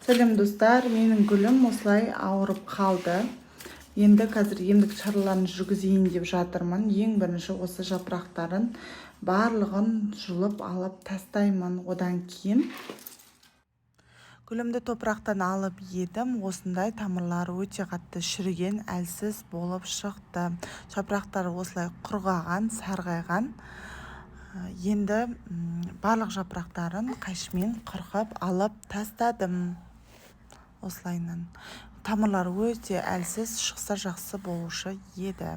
Сәлем, достар! Менің гүлім осылай ауырып қалды. Енді қазір емдік шараларын жүргізейін деп жатырмын. Ең бірінші осы жапырақтарын барлығын жұлып алып тастаймын. Одан кейін гүлімді топырақтан алып едім, осындай тамырлары өте қатты шіріген, әлсіз болып шықты. Жапырақтары осылай құрғаған, сарғайған. Енді барлық жапырақтарын қайшымен қырқып алып тастадым. Осылайынан тамырлары өте әлсіз шықса, жақсы болушы еді.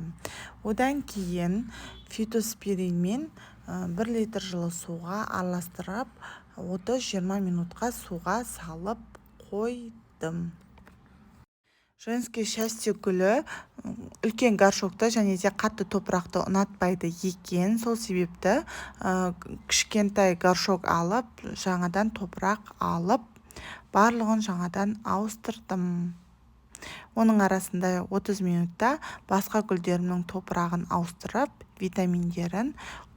Одан кейін Фитоспоринмен 1 литр жылы суға араластырып, 30-20 минутқа суға салып қойдым. Женское счастье гүлі үлкен горшокты және де қатты топырақты ұнатпайды екен. Сол себепті кішкентай горшок алып, жаңадан топырақ алып, барлығын жаңадан ауыстырдым. Оның арасында 30 минутта басқа гүлдерімнің топырағын ауыстырып, витаминдерін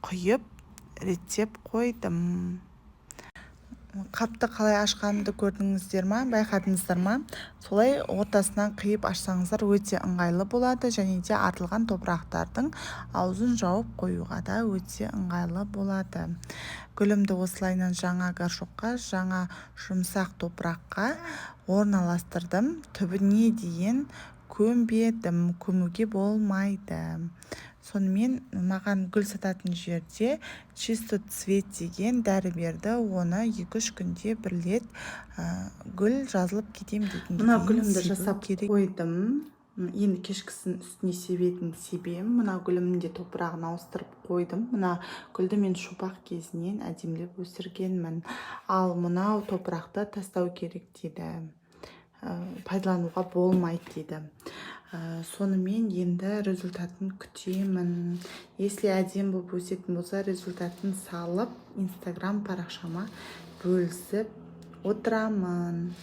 құйып, реттеп қойдым. Қапты қалай ашқанымды көрдіңіздер ма, байқадыңыздар ма? Солай ортасынан қиып ашсаңыздар, өте ыңғайлы болады және де артылған топырақтардың аузын жауып қоюға да өте ыңғайлы болады. Гүлімді осылайынан жаңа горшокқа, жаңа жұмсақ топыраққа орналастырдым. Түбіне дейін көмбедім, көмуге болмайды. Сонымен, маған гүл сататын жерде Чистоцвет деген дәрі берді. Оны 2-3 күнде бір рет гүл жазылып кетем дегенге Мына дейін гүлімді себу жасап керек. қойдым. Енді кешкісін үстіне себетін себемін. Мына гүлімнің де топырағын ауыстырып қойдым. Мына гүлді мен шопақ кезінен әдемілеп өсіргенмін. Ал мынау топырақты тастау керек дейді, пайдалануға болмайды дейді. Сонымен енді результатын күтемін. Если әдемі болып өсетін болса, результатын салып, Инстаграм парақшама бөлісіп отырамын.